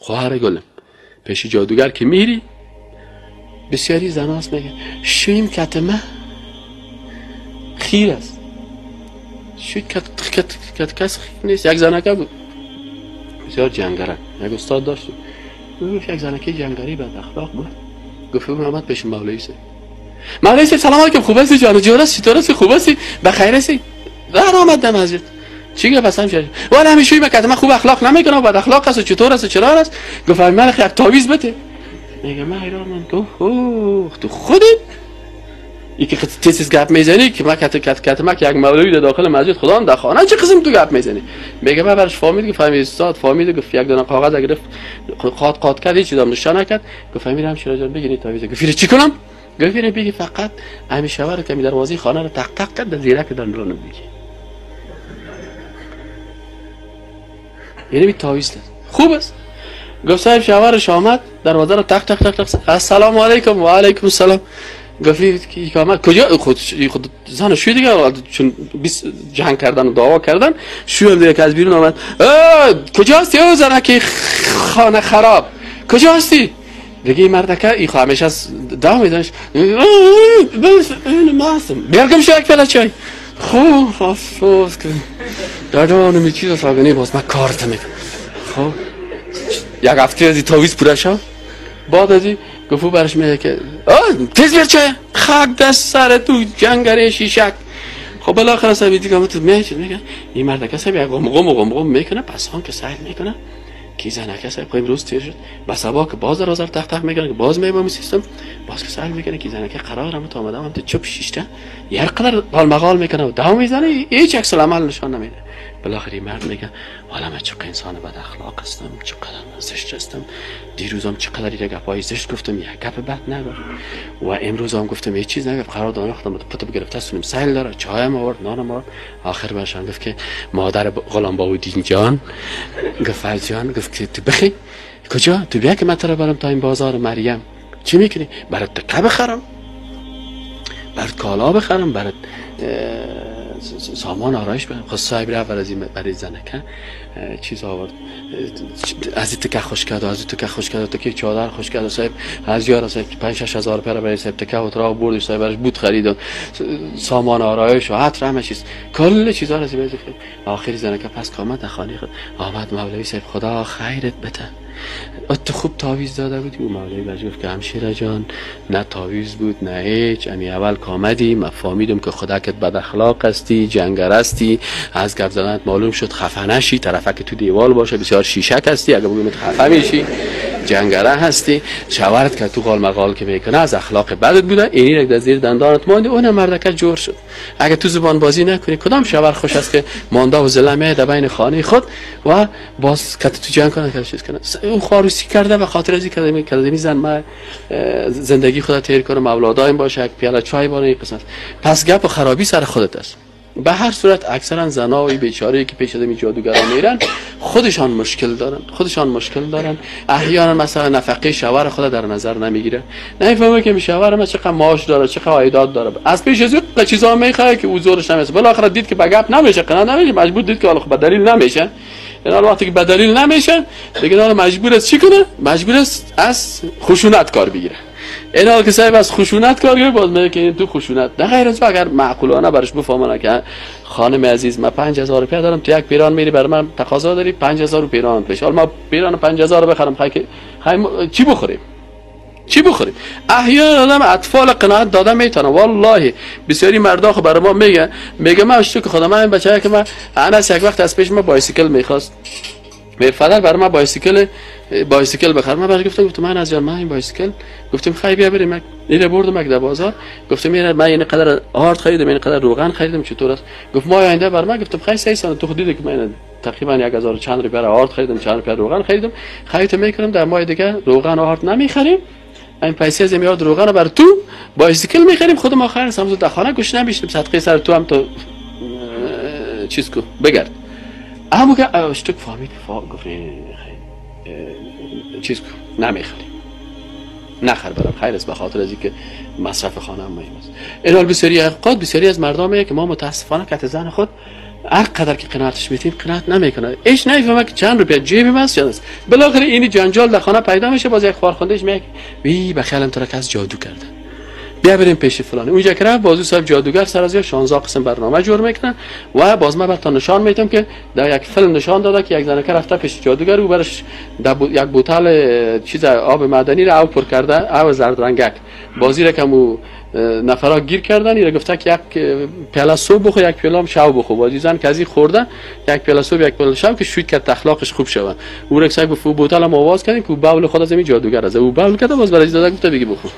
خواهر گلم پیش جادوگر که میری بسیاری زناست میگه شویم کتمه خیر است، شوی کت کت کس خیر نیست. یک زنکه بود بسیار جنگره، یک استاد داشت، گفت یک زنکه جنگری بد اخلاق بود، گفت اون آمد پیش مولوی صاحب. مولوی صاحب سلام علیکم، خوب هستی جان؟ جور هستی؟ چطور هستی؟ خوب هستی؟ بخیر هستی؟ در آمد در مسجد چی گفت؟ اصلا شد والا همیشه شوی من خوب اخلاق نمیکنه، بد اخلاق است، چطور است، چرا است؟ گفت من یک تعویذ بده. میگه من حیران من گفت اوه تو خودت یکی تیز گپ میزنی که ما کت کت کت ما که یک مولوی در داخل مسجد خدا هم در خانه چه قسم تو گپ میزنی؟ میگه من برش فهمید که فهمید استاد فهمید، گفت یک دانه کاغذ گرفت قات قات کرد، هیچ چیزام نشان نکرد. گفت میرم شیرا جان بگیری تعویذ. گفت چی کنم؟ گفت بگی فقط همین شوهر که می دروازه خانه رو تق تق کرد در زیرک دندون بگی، یعنی می تعویذ داد. خوب است. گفت صاحب شوهرش آمد دروازه رو تق تق تق تق، السلام علیکم و علیکم السلام. گفت که آمد کجا؟ خود زن شوی دیگه چون جنگ کردن و دعوا کردن، شوی هم دیگه که از بیرون آمد کجا هستی او زنکی خانه خراب کجا هستی؟ دیگه این مردکه ای خو همیشه از دعوا میدنش این ما هستم بیارگم شو یک پیاله چای. خب افسوس که دادانم چیز ساگنی باز من کارت میکنم. خب یک هفته از تعویذ پوره شد، بعد از گفت برش میگه که تیز بیر چای خاک دست سر تو جنگره شیشک. خب بالاخره صاحب دیگه تو میشه میگه این مرد کسی یک غم غم غم غم میکنه، پس هان که سعی میکنه که زنکه صاحب خب امروز تیر شد، بس صبا که باز دروازه رو تق تق میکنه که باز میبم سیستم، باز که سعی میکنه که زنکه قرارم تا اومدم تو چپ شیشته هر قدر قال مقال میکنه و دعوا میزنه، هیچ عکس العمل نشان نمیده. بالاخره مرد میگه حالا من چقدر انسان بد اخلاق هستم، چقدر زشت هستم، دیروزم چقدر یک گپای زشت گفتم، یک گپ بد نداره و امروزم گفتم هیچ چیز نگفت، قرار داناختم پت گرفته سونم سیل داره، چایم آورد، نانم آورد. آخر برشان گفت که مادر غلام باودین جان، گفت جان، گفت که تو بخی کجا؟ تو بیا که من تو رو برم تا این بازار مریم. چی میکنی؟ برات تکه بخرم، برات کالا بخرم، برات سامان آرایش بدم. خب صاحب رفت برای زنکه چیز آورد، از این تکه خوش کرد و از این تکه خوش کرد و تکه چادر خوش کرد و صاحب از یار صاحب 5-6 هزار پر برای صاحب تکه و ترا برد، صاحب براش بود خرید و سامان آرایش و عطر همه چیز کل چیزا رو زیبا خرید. آخر زنکه پس آمد در خانه خود، آمد مولوی صاحب خدا خیرت بده، تو خوب تعویذ داده بودی. او مولوی برش گفت که همشیره جان نه تعویذ بود نه هیچ، امی اول که آمدی من فهمیدم که خودکت بد اخلاق هستی، جنگر هستی، از گپ زدنت معلوم شد خفه نشی، طرفک تو دیوال باشه، بسیار شیشک هستی، اگه بگیم خفه میشی، جنگره هستی، شوهرت که تو قال مقال که میکنه از اخلاق بدت بوده، اینی را در زیر دندانت مانده، اون مردکه جور شد. اگه تو زبان بازی نکنی کدام شوهر خوش است که مانده و زلمه در بین خانه خود و باز که تو جنگ کنه که چیز کنه. اون خاروسی کرده و خاطر ازی کرده کرده میزن من زندگی خود تیر کنم، اولادایم باشه، یک پیاله چای باره این قسمت. پس گپ و خرابی سر خودت است. به هر صورت اکثرا زنای بیچاره که پیش از جادوگرا میرن خودشان مشکل دارن، خودشان مشکل دارن. احیانا مثلا نفقه شوهر خود در نظر نمیگیره، نمیفهمه که شوهر من چقدر معاش داره، چقدر عایدات داره، از پیش از اون چیزا میخواد که او زورش نمیرسه. بالاخره دید که به گپ نمیشه، قناعت نمیشه، مجبور دید که حالا خب دلیل نمیشه. اینا وقتی که به دلیل نمیشه دیگه داره مجبور است چی کنه؟ مجبور است از خشونت کار بگیره. اینا که صاحب از خشونت کار گرفت، باز میگه که تو خشونت نه غیر از اگر معقولانه برش بفهمونه که خانم عزیز من 5000 روپیه دارم، تو یک پیران میری بر من تقاضا داری 5000 پیران پیش، حالا ما پیران 5000 بخرم خی چی بخوریم؟ چی بخوریم؟ احیانا آدم اطفال قناعت داده میتونه. والله بسیاری مردا خو برای ما میگه، میگه من اشتو که خدا من این بچه که من انس یک وقت از پیش ما بایسیکل میخواست، پدر برای من بایسیکل بخر. من برش گفتم من از جان من این بایسیکل، گفتم خیلی بیا بریم. اینو بردم در بازار، گفتم من این قدر آرد خریدم، این قدر روغن خریدم، چطور است؟ گفت ما آینده بر من. گفتم خیلی 3 سال تو خود دیدی که من تقریبا 1000 چند روپیه آرد خریدم، چند روپیه روغن خریدم، خرید میکنم در ماه دیگه روغن و آرد نمیخریم، این پیسه از میاد روغن بر تو بایسیکل میخریم، خود ما خیر سمت در خانه گوش نمیشیم، صدقه سر تو هم تو چیز کو بگرد. اما که اشتک فهمید، گفت چیز کو نمیخریم، نخر برام خیر است، به خاطر از اینکه مصرف خانه هم مهم است. این حال بسیاری اوقات بسیاری از مردم میگه که ما متاسفانه کت زن خود هر قدر که قناعتش میتیم قناعت نمیکنه. ایش نمیفهمه که چند روپیه جیب من است چند است. بالاخره اینی جنجال در خانه پیدا میشه. باز یک خوارخوندهش میگه وی به خیالم تو را کس جادو کرده، بیا بریم پیش فلانی. اونجا که رفت بازو صاحب جادوگر سر از 16 قسم برنامه جور میکنن و باز من براتون نشان میدم که در یک فیلم نشان داده که یک زنکه رفته پیش جادوگر و برش در یک بوتل چیز آب معدنی را او پر کرده، او زرد رنگک بازی را که مو نفرا گیر کردن، اینا گفته که یک پیاله صبح بخور یک پیاله هم شب بخور. بازی زن که از خورده یک پیاله صبح یک پیاله شب که شوید که اخلاقش خوب شوه. او را صاحب بوتل هم آواز کردن که بول خود از این جادوگر است. او بول کرده باز برای داده گفته بگی بخور.